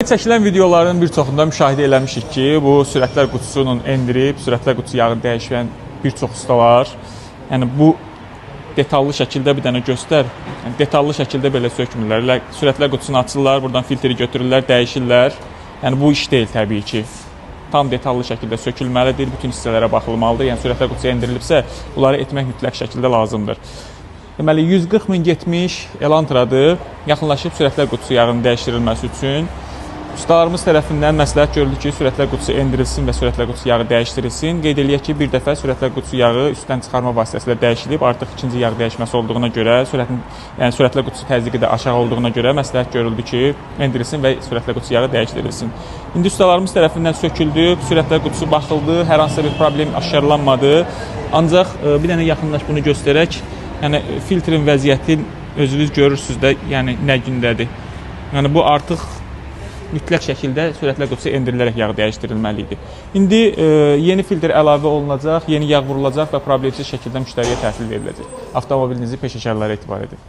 Çəkilən videoların bir çoxunda müşahidə eləmişik ki, bu sürətlər qutusunun endirib, sürətlər qutusu yağını dəyişən bir çox ustalar, yəni bu detallı şəkildə bir dənə göstər. Yəni detallı şəkildə belə sökmürlər. Elə sürətlər qutusunu açırlar, buradan filtri götürürlər, dəyişirlər. Yəni bu iş deyil təbii ki. Tam detallı şəkildə sökülməlidir, bütün hissələrə baxılmalıdır. Yəni sürətlər qutusu endirilibsə, bunları etmək mütləq şəkildə lazımdır. Deməli 140 min getmiş Elantradır. Yaxınlaşıb sürətlər qutusu yağının dəyişdirilməsi üçün ustalarımız tərəfindən məsləhət görüldü ki, sürətlər qutusu endirilsin və sürətlər qutusu yağı dəyişdirilsin. Qeyd eləyək ki, bir dəfə sürətlər qutusu yağı üstdən çıxarma vasitəsilə dəyişilib, artıq ikinci yağ dəyişməsi olduğuna görə, sürətin, yəni sürətlər qutusu təzyiqi də aşağı olduğuna görə məsləhət görüldü ki, endirilsin və sürətlər qutusu yağı dəyişdirilsin. İndi ustalarımız tərəfindən söküldü, sürətlər qutusu baxıldı, hər hansısa bir problem aşkarlanmadı. Ancaq bir dənə yaxınlaş bunu göstərək, yəni filtrin vəziyyəti özünüz görürsüz də, yəni nə gündədir. Yəni bu artıq mütləq şəkildə sürətlər qutusu endirilərək yağ dəyişdirilməli idi. İndi yeni filtr əlavə olunacaq, yeni yağ vurulacaq və problemsiz şəkildə müştəriyə təhvil veriləcək. Avtomobilinizi peşəkarlara etibar edin.